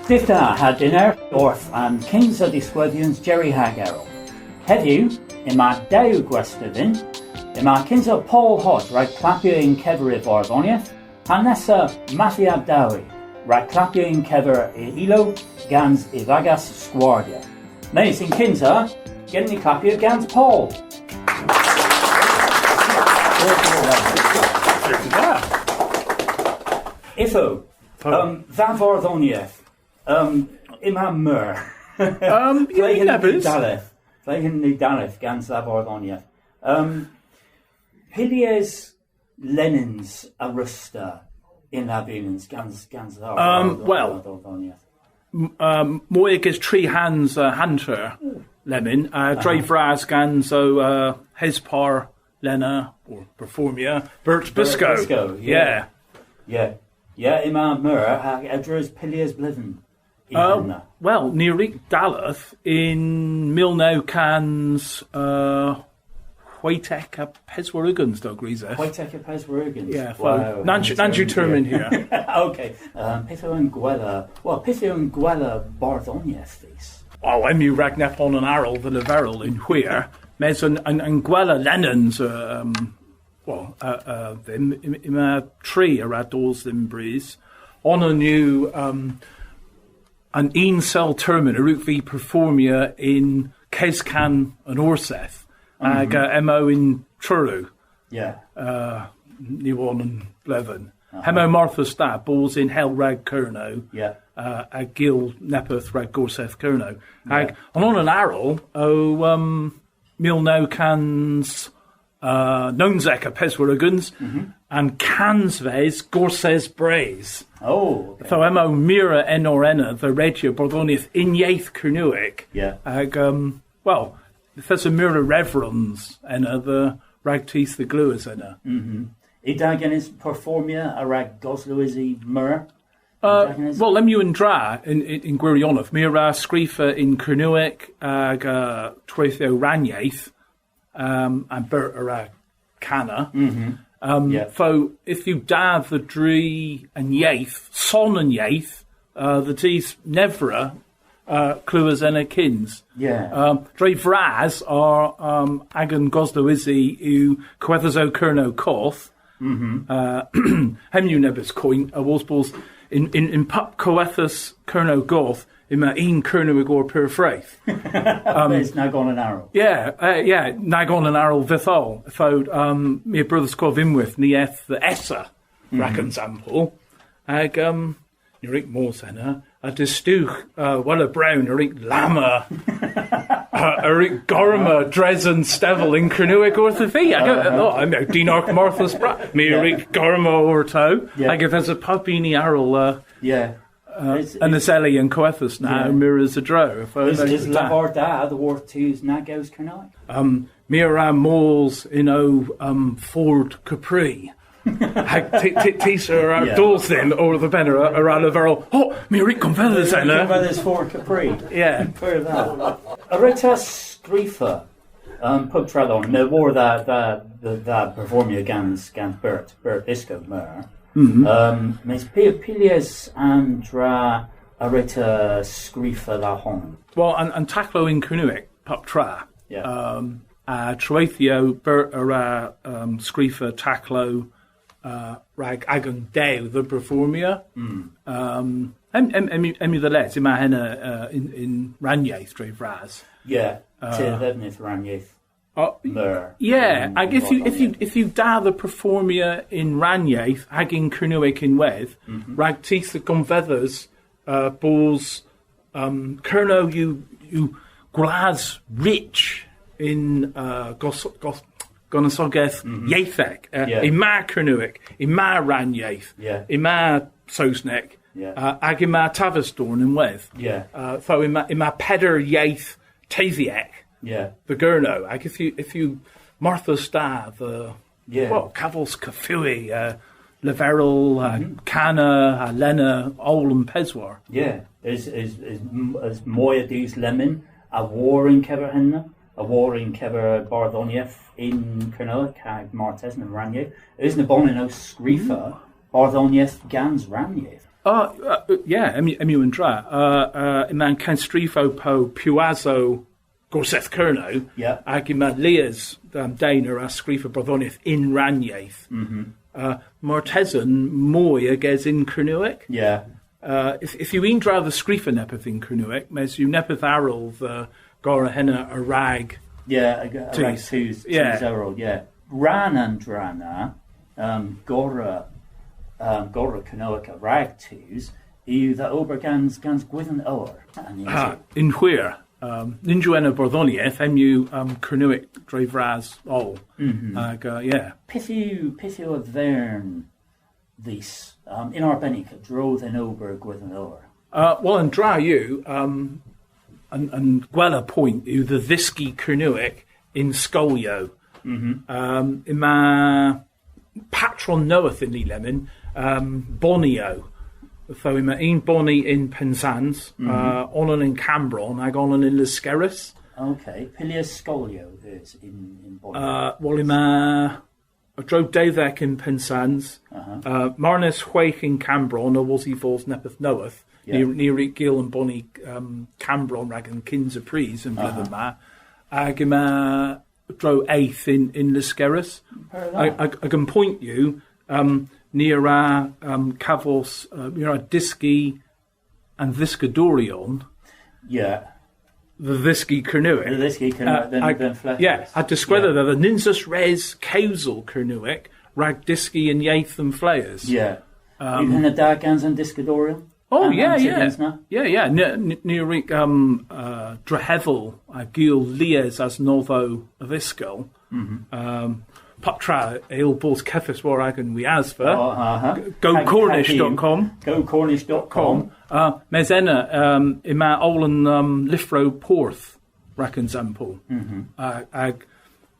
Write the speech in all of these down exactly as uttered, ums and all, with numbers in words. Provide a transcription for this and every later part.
Dydh da ha dynnargh orth an kynsa diskwedhyans Jerry hag Erel. Hedhyw, yma dew gwesti dhyn. Yma kynsa Paul Hodge rag klappya yn kever y vardhonieth, ha nessa Matthi ap Dewi rag klappya yn kever y ilow gans y vagas Skwardya. Mes yn kynsa, gwren ni klappya gans Paul. Ytho, um, dha vardhonieth, um, yma meur. Um, ple hyn ni dalleth? Ple hyn ni dalleth gans dha vardhonieth? Um, py lies lennans a wrusta yn dha vewnans gans, gans dha, um, well, vardhonieth? M-, um, moy ages tri hans, uh, hanter lemmyn, uh, dre vras gans ow, uh, hesper lenna, or performya, Bert Biscoe. Bert Biscoe, yeah. Yeah. Yeah. Yeah, yma meur, ha a-dreus py lies bledhen? Uh, well, ni a wrug dalleth yn mil naw kans, uh, hwetek ha peswar ugens, dell grysav. Hwetek ha peswar ugens? Yeah, wow. Nans yw, nans yw termyn hir. Okay. Um, pyth yw an gwella, well, pyth yw an gwella bardhonieth dhis? Oh, hemm yw rag nebonan arall dhe leverel yn hwir. Mes an, an, an gwella lennans, uh, um, Wel, uh, uh, dhymm, yma tri a wra dos dhymm brys. Onan yw, um, an unn sel termyn a wrug vy performya yn keskan an Orsedh, hag, uh, hemm o yn Truru. Yeah. Uh, ny wonn an vledhen. Hemm o marthys da, bos yn hel rag Kernow, uh, ha gul neppyth rag Gorsedh Kernow. Hag an onan arall o, um, mil naw kans uh, nownsek ha peswar ugens, an kansves Gorses Breus. Oh, okay. Ytho hemm o meur a enor ena dhe redya bardhonieth yn yeth Kernewek. Yeah. Hag, um, well, yth esa meur a revrons ena dhe ragdhis dhe glewes ena. Mm-hmm. Yw da genes performya a wra goslowysi meur? Uh, wel, hemm yw an dra, yn, yn, yn gwiryonedh. My a wra skrifa yn Kernewek hag, uh, treweythyow rannyeth, um, ha Bert a wra kana. Mm-hmm. Um, yeah. Ytho, yth yw da dhe dri an yeth, son an yeth, uh, dhe dus nevra, uh, klewes ena kyns. Yeah. Um, dre vras ar, um, agan goslowysi yw Kowethasow Kernow Goth. Mm-hmm. Uh, hemm yw nebes koynt, awos bos yn, yn, yn pub Kowethas Kernow Goth, yma unn Kernewegor pur freth. Um, mes nag onan arall. Yeah, uh, yeah, nag onan arall vytholl. Ytho, um, my a brothas kov ynwedh, ni eth dhe Essa, rag ensampel. Hag, um, ni a wrug mos ena, ha distowgh, uh, Wella Brown a wrug lamma, uh, a wrug gorma dres an stevel yn Kernewek orthiv vy. Hag, uh, oh, I mean, dynnargh marthys bras. My a wrug gorma orto. Yeah. Hag yth esa pub huni arall, uh, yeah. Uh, an eseli an kowethas na, yeah, mires a-dro. Is, is lavar da dhyworth tus nag eus Kernewek? Um, my a wra mos yn ow, um, Ford Capri. Hag ty, ty, tus a wra dos dhymm orth y benna a wra leverel, oh, my a wrug konvedhes ena. Konvedhes Ford Capri. Yeah. Fair enough. A wre'ta skrifa, um, pub tradhon, na war dha, dha, dha, dha performya gans, gans Bert, Bert Biscoe, meur. Um, mes py, py lies an dra a wre'ta skrifa dha honan? Wel, an, an taklow yn Kernewek, pub tra. Yeah. Um, ha treweythyow Bert a wra, um, skrifa taklow, uh, rag agan dew dhe berformya. Um, hemm, hemm, hemm, hemm yw dhe les, yma henna, uh, yn, yn rannyeth dre vras. Yeah, uh, ty a dhevnydh rannyeth. Oh, yeah, hag yth yw, yth yw, yth yw da dhe berformya yn rannyeth hag yn Kernewek ynwedh, rag tus dhe gonvedhes, uh, bos, um, Kernow yw, yw gwlas rych yn, uh, gos-, gos-, gonisogeth yethek. Uh, yeah. Yma Kernewek, yma rannyeth, yeah, yma Sowsnek, yeah, uh, hag yma Tavas Dorn ynwedh. Yeah. Uh, so yma, yma peder yeth teythyek, yeah, dhe Gernow. Hag yth yw, yth yw marthys da dhe, yeah, well, kavos kafewi, uh, leverel, uh, kana, ha lena, oll an peswar. Yeah, as, as, as, as moy a dus lemmyn, a wor yn kever henna, a wor yn kever bardhonieth yn Kernewek, hag martesen yn rannyeth, eus nebonan ow skrifa bardhonieth gans rannyeth. Uh, uh, yeah, hemm yw, hemm yw an dra. Uh, uh, yma'n kenstrifo po piwasow Gorsedh Kernow, yeah, hag yma lies, um, den a wra skrifa bardhonieth yn rannyeth. Uh, martesen moy ages yn Kernewek. Yeah. Uh, yth, yth yw unn dra dhe skrifa neppyth yn Kernewek, mes yw neppyth erel dhe gorra henna a-rag, yeah, a, a-rag tus, tus, yeah, tus erel, yeah. Rann an dra na, um, gorra, um, gorra Kernewek a-rag tus, yw dha ober gans, gans gwydhen owr. Ha, yn hwir. Um, nyns yw henna bardhonieth, hemm yw, um, Kernewek dre vras oll. Hag, uh, yeah. Pyth yw, pyth yw a vern dhis, um, yn arbennik a-dro dhe'n ober gwydhen owr? Uh, well, an dra yw, um, an, an gwella poynt yw dhe dhyski Kernewek yn skolyow. Um, yma patron nowydh yn ni lemmyn, um, Bonnie o. So yma unn Bonnie yn Pennsans, uh, onan yn Kammbronn, hag onan yn Lyskerrys. Okay, py lies skolyow eus yn, yn Bonnie? Uh, well, yma a-dro dewdhek yn Pennsans, uh, marnas hwegh yn Kammbronn, awos y vos neppyth nowydh. Yeah. Ni, ni a wrug gul an Bonnie, um, Kammbronn rag an kynsa prys an vledhen ma. Hag yma dro eth yn, yn Lyskerrys. Fair enough. Hag, hag, hag an poynt yw, um, ni a wra, um, kavos, uh, ni a wra dyski an dhyskadoryon, yeah, dhe dhyski Kernewek. Dhe dhyski Kernewek, uh, dhe'n, hag, dhe'n fleghes. Yeah, ha diskwedhes, yeah, dhe nyns eus res kewsel Kernewek rag dyski an yeth dhe'n fleghes. Yeah. Um, yw henna da gans an dyskadoryon? Oh, yeah, yeah. Yeah, yeah. Ni, ni, ni a wrug, um, uh, drehevel ha gul lies asnodhow a-dhyskol. Um, pub tra a yll bos kevys war agan wiasva. Oh, uh-huh. Go Cornish dot com. Go Cornish dot com. Uh, mes ena, um, yma oll an, um, lyvrow Porth, rag ensampel. Uh, hag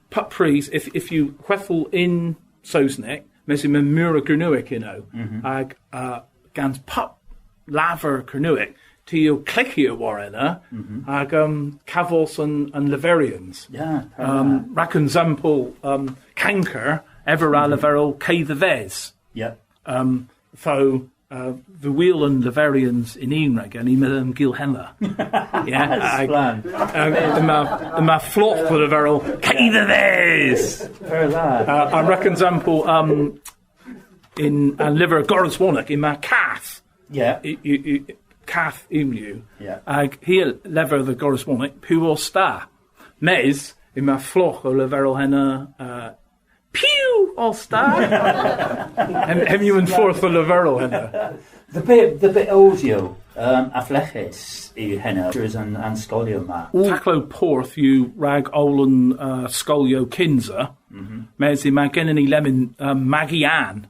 pub prys, if, if yw hwedhel yn Sowsnek, mes yma meur a Gernewek ynno, hag, uh, gans pub lavar Kernewek, ty a yll klykkya war henna, hag, um, kavos an, an leveryans. Yeah, um, rag ensampel, um, kanker, ev a wra leverel ke dhe-ves. Yeah. Um, so, uh, dhe wul an leveryans yn unn rag, yma, um, gul henna. Yeah, hag, um, yma, yma flogh dhe leverel ke dhe-ves. Very bad. Uh, an rag ensampel, um, yn an lyver Goroswonnek, yma kath. Yeah. Y, y, y, kath yw. Yeah. Hag hi a lever dhe Goroswonnek, piw os ta. Mes, yma flogh ow leverel henna, uh, piw os ta. Hemm, hemm yw an fordh dhe leverel henna. Dhe bit, dhe bit audio, um, a fleghes yw henna, dres an, an skolyow ma. Taklow Porth yw rag oll an, uh, skolyow kynsa. Mes yma genen ni lemmyn, uh, Magi Ann,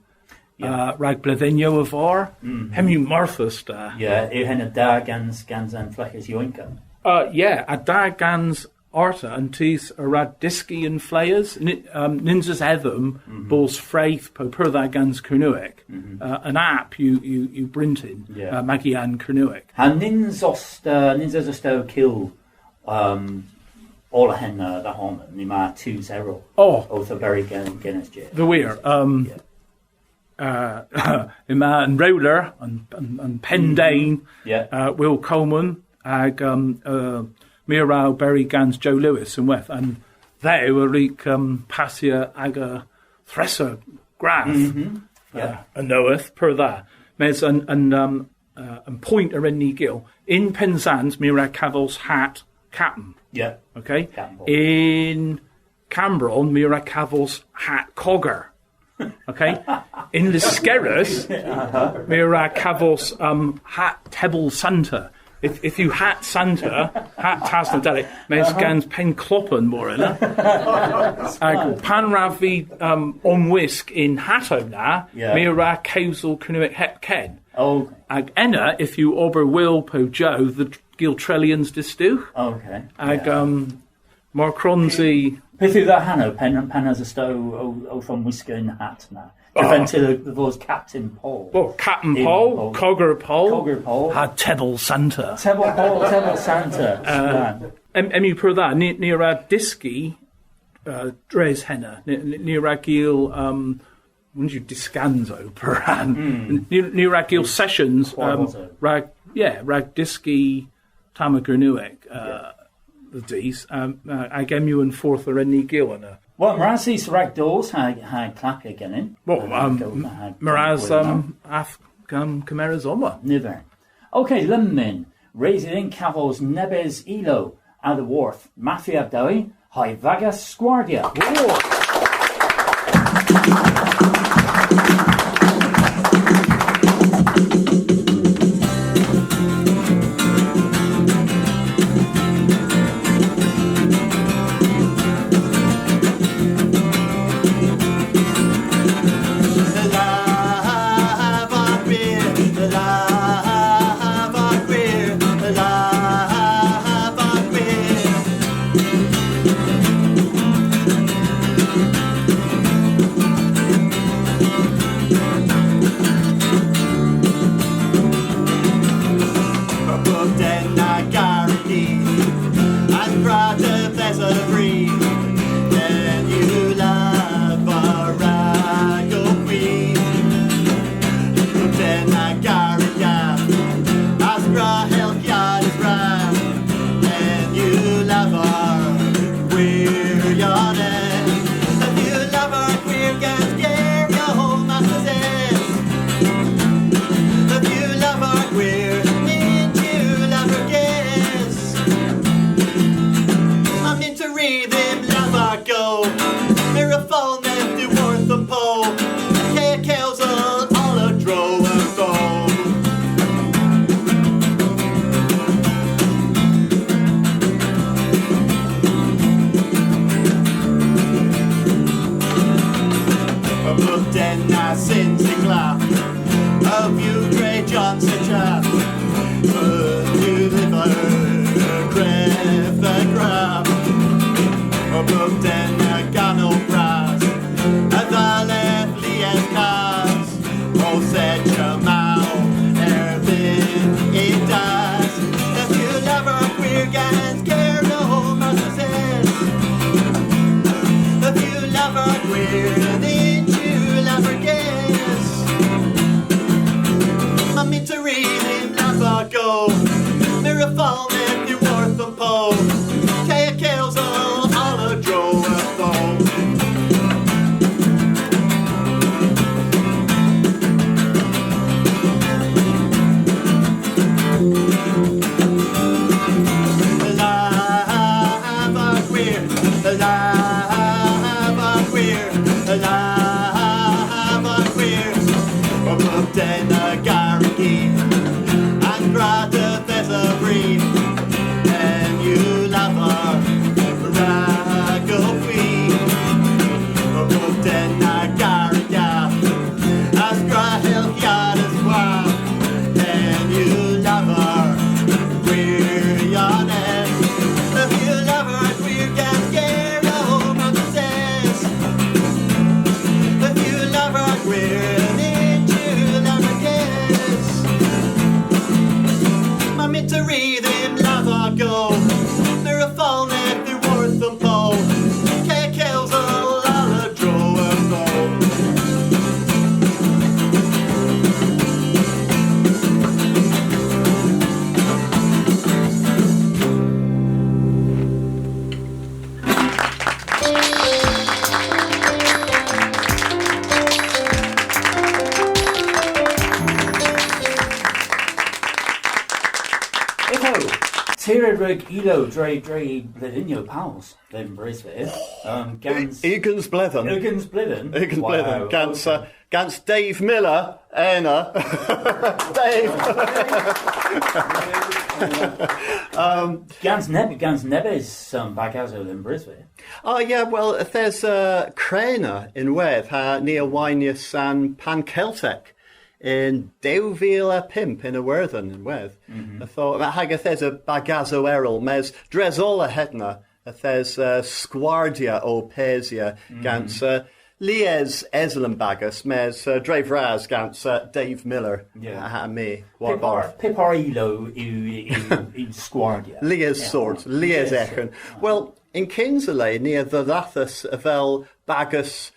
uh, rag bledhynnyow a-varr. Hemm yw marthys da. Yeah, yw henna da gans, gans an fleghes yowynka? Uh, yeah, ha da gans arta an dus a wra dyski an fleghes. Ni, um, nyns eus edhom bos freth po pur dha gans Kernewek. Uh, an app yw, yw, yw bryntin, yeah, uh, Magi Ann Kernewek. Ha nyns os ta, nyns esos ta ow kul, um, oll a henna dha honan, yma tus erel. Oh. Owth oberi gen-, genes jy. Dhe wir, um, yeah. Uh, yma an rewler, an, an, an penn den, yeah, uh, Will Coleman, hag, um, uh, my a wra oberi gans Joe Lewis ynwedh, ha dhe a wrug, um, passya aga thressa gradh, yeah, uh, a-nowydh, pur dha. Mes an, an, um, uh, an poynt a wren ni gul. Yn Pennsans, my a wra kavos hat kapten. Yeah. Okay? Kapten. Yn Kammbronn, my a wra kavos hat koger. Okay? Yn Lyskerrys, my a wra kavos, um, hat tebel Santa. Yth, yth yw hat Santa, hat Tas Nadelik, mes gans penn klopen mor ena. Ha pan wrav vy, um, omwiska yn hattow na, yeah, my a wra kewsel Kernewek hepken. Oh. Hag ena, yth yw ober Will po Joe dhe gul treylyans distowgh. Okay. Hag, yeah, um, mar kwrons i Pyth yw dha hanow pan, pan esos ta ow, ow, owth omwiska y'n hatt na? Drefen ty dhe vos Kapten Pol. Wel, Kapten Pol, Koger Pol. Koger Pol. Ha Tebel Santa. Tebel Pol, Tebel Santa. Uh, em, hemm yw pur dha. Ni, ni a wra dyski, uh, dres henna. Ni, ni, ni a wra gul, um, Wons yw dyskansow poran. Ni, ni rag gul sessions, um, rag, yeah, rag dyski tamm a Gernewek, uh, dhe dus, um, uh, hag hemm yw an fordh a wren ni gul ena. Wel, meur ras dhis rag dos ha, ha klapya genen. Wel, um, meur ras, um, ath, um, kemeres omma. Niver. Okay, lemmyn. Res yw dhyn kavos nebes ilow a-dhyworth Matthi ap Dewi ha'y vagas Skwardya. Bub den a garrek hi, an gwra dybhes a vri, den yw lavar ragowgh hwi. Bub den a garrek yeth, a's gwra helghya dys bragh, den yw lavar gwirionedh. Yth yw lavar gwir gans geryow ow marthys es. Yth yw lavar gwir, nyns yw lavar ges. Yma mynta ri dhymm lavar gow. Meur a fol neb dhyworth an pow. Ke kewsel oll a-dro an pow. Bub den a syns yn glas, a veu dre John Sitrap, a veu dhe lever krev a grap. Bub den a ganol bras, a dhalleth lies kas, ow settya maw erbynn y das. Yth yw lavar gwir gans geryow ow marthys es. Yth yw lavar gwir, nyns yw lavar ges. Yma mynta ri dhymm lavar gow. Meur a fol neb dhyworth an pow. Ke kewsel oll a-dro an pow. Lavar gwir, lavar gwir, lavar gwir. Bub den a garrek hi, an gwra dybhes a vri, den yw lavar ragowgh hwi. Bub den a garrek yeth, a's gwra helghya dys bragh, den yw lavar gwirionedh. Yth yw lavar gwir gans geryow ow marthys es. Yth yw lavar gwir, nyns yw lavar ges. Yma mynta ri dhymm lavar gow. Meur a fol neb dhyworth an pow. Ke kewsel oll a-dro an pow. Ytho, ty re wrug ilow dre, dre bledhynnyow pals. Dhe'n brys vy. Um, gans... Ugens bledhen. Ugens bledhen? Ugens bledhen. Wow. Gans, uh, gans Dave Miller, ena. Dave! Um, gans neb-, gans nebes, um, bagasow dhe'n brys vy. Oh, yeah, well, yth esa, uh, Krena ynwedh, ha ni a waynyas an Pan Celtic yn dew vil ha pymp yn Iwerdhon ynwedh. Ytho, hag yth esa bagasow erel, mes dres oll a henna, yth esa, uh, Skwardya ow pesya gans, uh, lies esel an bagas, mes, uh, dre vras gans, uh, Dave Miller. Yeah. Ha, ha my, warbarth. Py par, py par ilow yw, yw, yw Skwardya? Lies sort, lies eghen. Wel, yn kynsa le, ni a dhadhathas avel bagas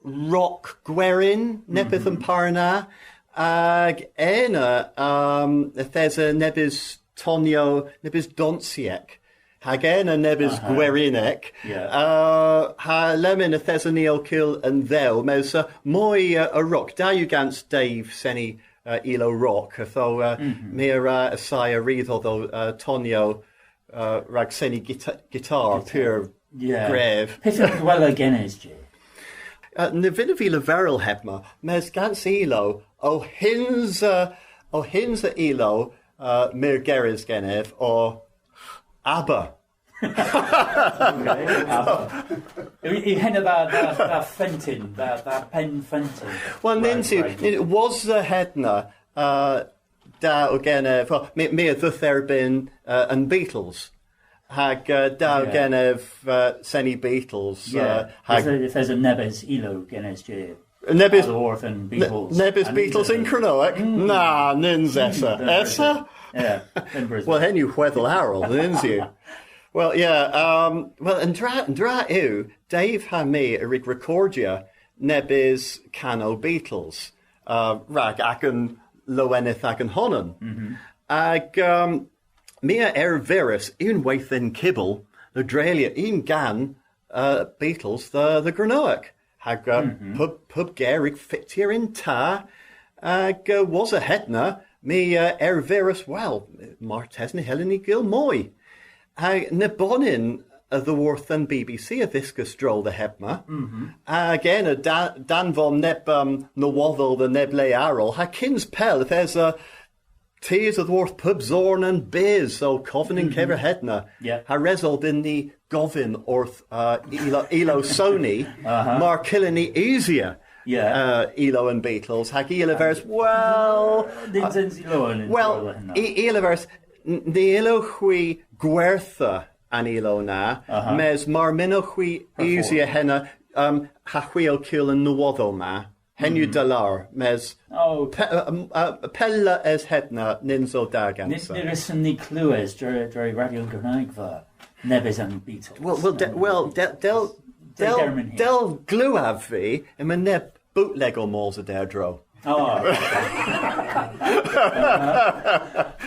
rock gwerin, neppyth a'n par na, hag ena, um, yth esa nebes tonyow, nebes donsyek, hag ena nebes gwerinek, uh, ha lemmyn yth eson ni ow kul an dhew, mes, uh, moy, uh, a rock, da yw gans Dave seni, uh, ilow rock, ytho, uh, my a wra assaya ri dhodho, uh, tonyow, uh, rag seni gita-, gitar, pur grev. Pyth yw gwella genes jy? Uh, ny vynnav vy leverel hebma, mes gans ilow, ow hynsa, ow hynsa ilow, uh, meurgerys genev o ABBA. Okay, ABBA. Yw, yw henna dha, dha, dha fenten, dha, dha benn fenten? Wel, nyns yw, right, right. Wosa hedna, uh, da o genev, well, my, my a dheuth erbynn, uh, an Beatles. Hag, uh, da o genev, uh, seni Beatles, uh, hag yth esa nebes ilow genes jy. Nebes, a-dhyworth an Beatles. Nebes Beatles yn Kernowek? Na, nyns esa. Esa? Yeah, yn Brisbane. Wel, henn yw hwedhel arall, nyns yw? Wel, yeah, um, wel, an dra, an dra yw, Dave ha my a wrug rekordya nebes kanow Beatles, uh, rag agan lowenydh agan honan. Hag, um, my a erviras unnweyth yn kibel dhe dreylya unn gan, uh, Beatles dhe, dhe Gernowek. Hag, uh, pub, pub ger a wrug fyttya yn ta. Hag, uh, wosa hedna, my, uh, a erviras, wel, martesen y hyllyn ni gul moy. Ha nebonan a-dhyworth an B B C a dhyskas a-dro dhe hebma. Hag ena da-, danvon neb, um, nowodhow dhe neb le arall. Ha kyns pell, yth esa, uh, tus a-dhyworth pub sorn an bys ow kovyn yn kever hedna. Yeah. Ha res o dhyn ni govyn orth, uh, ilow, ilow Sony, mar kyllyn ni usya, uh, ilow an Beatles, hag i a leveris, wel, nyns ens i lowen yn well, i, i a leveris, n-, ny yllowgh hwi gwertha an ilow na, mes mar mynnowgh hwi usya henna, um, ha hwi ow kul an nowodhow ma. Henn yw da lowr, mes pe-, uh, um, uh, pella es hedna nyns o da gansa. Ny, ny wrussyn ni klewes dre, dre Radyo an Gernewegva nebes an Beatles. Wel, wel, de-, wel, de-, del, del, del glewav vy, yma neb bootleg ow mos a-derdro. Oh.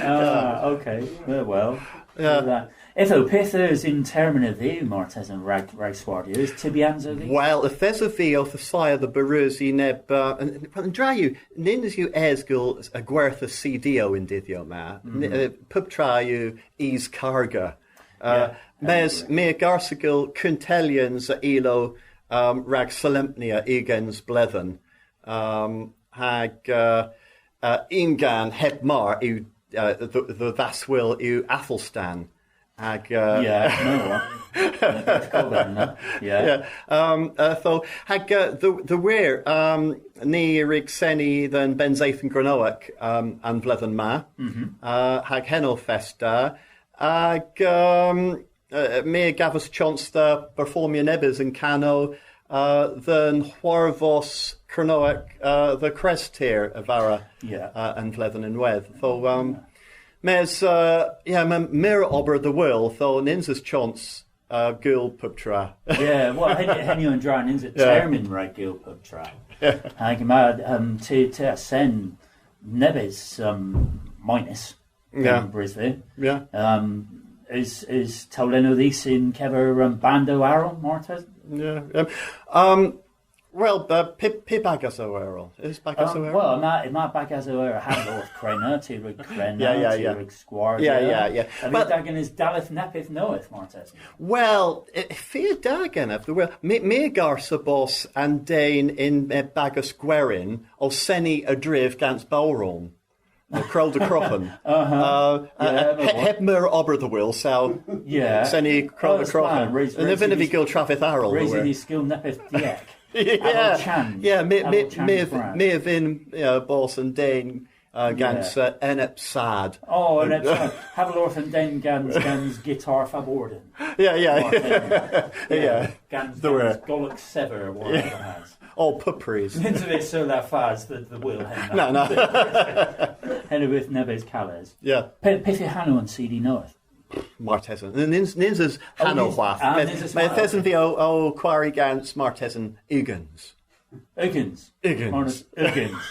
Ah, okay. Yeah, well. Yeah. Ytho, pyth eus yn termyn a dheu, martesen, rag, rag Skwardya? Eus tybyansow dhis? Wel, yth esov vy owth assaya dhe bareusi neb, uh, an, an, an dra yw, nyns yw es gul a gwertha C D ow yndydhyow ma. N-, uh, pub tra yw is karga. Uh, mes my a garsa gul kuntellyans a ilow, um, rag solempnya ugens bledhen. Um, hag, uh, uh, unn gan heb mar yw, uh, dhe, dhe dhaswul yw Athelstan. Hag, uh, yeah, no. Yeah. Yeah. Um, uh, so, hag, uh, dhe, dhe wir, um, ni a wrug seni dhe'n Bennseythen Gernewek, um, an vledhen ma. Uh, hag henn o fest da. Hag, um, uh, my a gavas chons dhe berformya nebes a'n kanow, uh, dhe'n hwarvos Kernewek, uh, dhe Kres Tir a-varr, uh, an vledhen ynwedh. So, um, mes, uh, yeah, ma meur ober dhe wul, so nyns eus chons, uh, gul puptra. Yeah, well, henn, henn yw an dra, nyns eus termyn rag gul puptra. Hag yma, um, ty, ty a sen nebes, um, minus. Yeah. Yn Brisbane. Yeah. Um, eus, eus towlennow dhis yn kever, um, bandow arall, martesen? Yeah. Um, um, wel, uh, py, py bagasow erel? Eus bagasow erel? Um, wel, yma, yma bagasow erel, ha, orth Krena, ty a wrug Krena, yeah, yeah, ty a wrug Skwardya. Yeah, yeah, yeah. But da genes dalleth neppyth nowydh, martesen? Wel, y fia da genev, dhe wir. My, my a garsa bos an den yn, uh, bagas gwerin ow seni a-dryv gans bowron. Krow dhe Kroghan. Uh-huh. Uh, uh, yeah, uh, he-, heb meur ober dhe wul, so seni Krow dhe Kroghan. Ny vynnav vy gul travyth arall. Res yw dhis gul neppyth diek. Yeah. Yeah, my, my, my, my a vynn, uh, bos an den, uh, gans, yeah, uh, enep sad. Oh, enep sad. Haval orth an den gans, gans gitar faborden. Yeah, yeah. Yeah. Gans, gans golok severn, war, yeah, has. Oh, pupris. Nyns ov vy sur la fas dhe, dhe wul henna. Na, na. Henna a vydh nebes kales. Yeah. Pe-, pyth yw hanow an C D nowydh? Martesen. Nyns, nyns eus hanow hwath. Ah, nyns eus hanow. Yth esen vy ow, ow kwari gans martesen ugens. Ugens. Ugens. Ugens.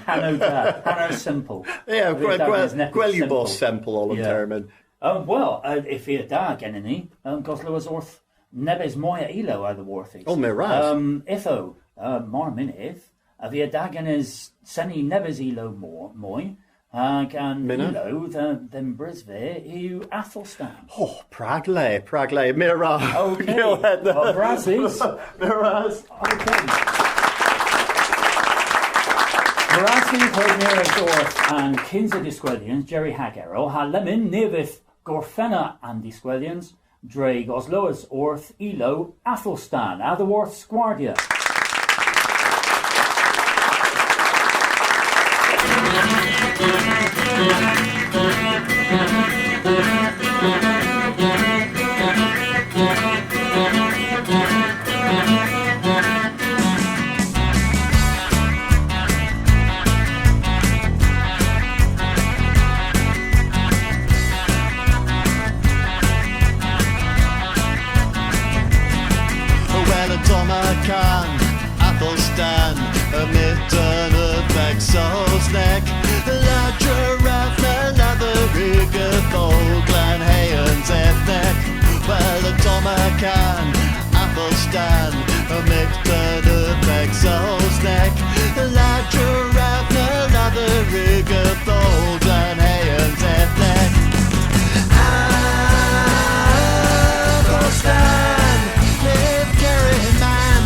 Hanow da. Hanow sempel. Yeah, gwell yw bos sempel oll an termyn. Um, wel, uh, y fia da genen ni, um, goslowes orth nebes moy a ilow a-dhyworthis. Oh, meur ras. Um, ytho, uh, mar mynnydh, a via da genes seni nebes ilow mo-, moy, hag an ilow dhe, dhe'm brys vy yw Athelstan. Oh, prag le, prag le, meur ras. Okay. Well, brassys. Meur ras. Okay. Brassys, hag mires orth an kynsa diskwedhyans, Jerry hag Errol, ha lemmyn ni a vydh gorfenna an diskwedhyans dre goslowes orth ilow Athelstan, a-dhyworth Skwardya. Wel, ottomma kan Athelstan, y myttin a veg Sowsnek. Ladra a vynn ladha rug a bol glan hejens evnek. Wel, ottomma kan Athelstan, y myttin a veg Sowsnek. Ladra a vynn ladha rug a bol glan hejens evnek. Athelstan, lyv kerrin mann.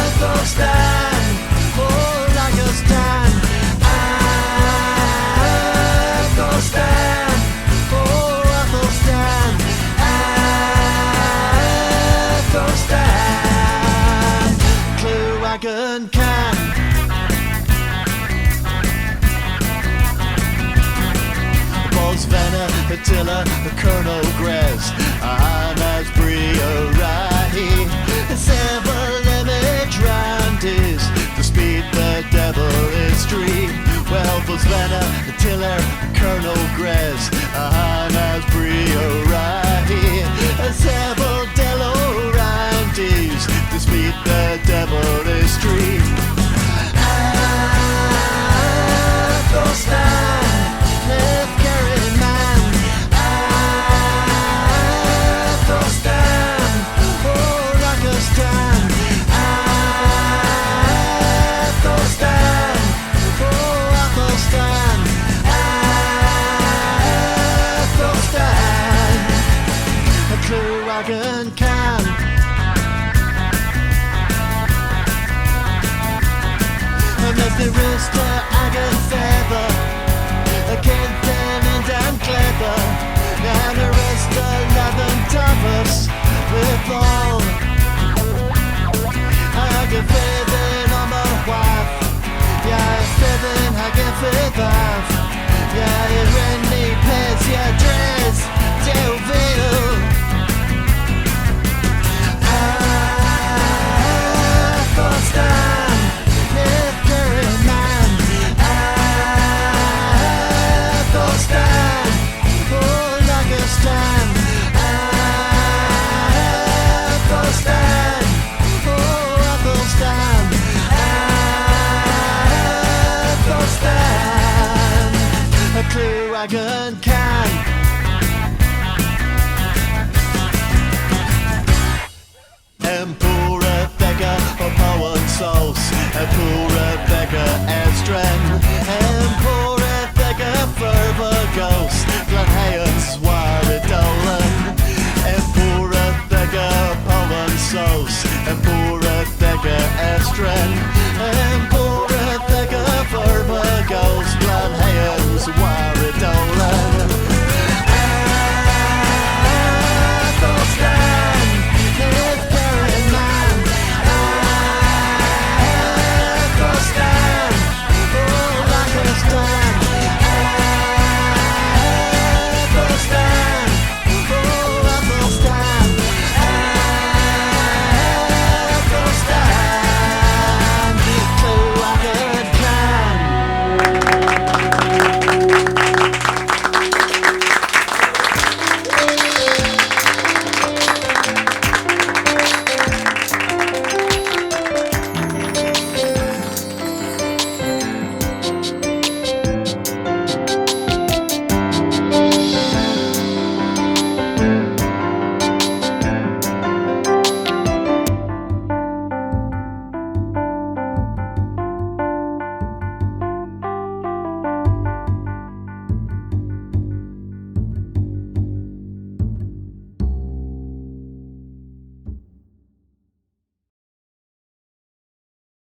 Athelstan, oh, Athelstan. Athelstan. Oh, Athelstan, Athelstan, klew agan kan. Bosvena, Attila, Kernow Gres, a hanas bri a wra hi sevel ymij rannys, despite the devil is true. Well, Bosvena, Attila, Kernow Gres, a hanas bri a wra hi sevel dell ow rannys, despite the devil is true. Athelstan, lyv kerrin mann. Athelstan, oh, Athelstan. Athelstan, oh, Athelstan. Athelstan, klew agan kan. Mes ny wruss'ta aga fetha, ha kynth yn unn kledha, na wruss'ta ladha an taves vyth oll. Hag y fedhyn omma hwath. Ya, y fedhyn hag y fedhav. Ya, y hwren ni pesya dres dew vil. Athelstan, lyv kerrin mann. Athelstan, oh, Athelstan. Athelstan. Oh, Athelstan, Athelstan, klew agan kan. Emperor Vega, o po an sows, ha po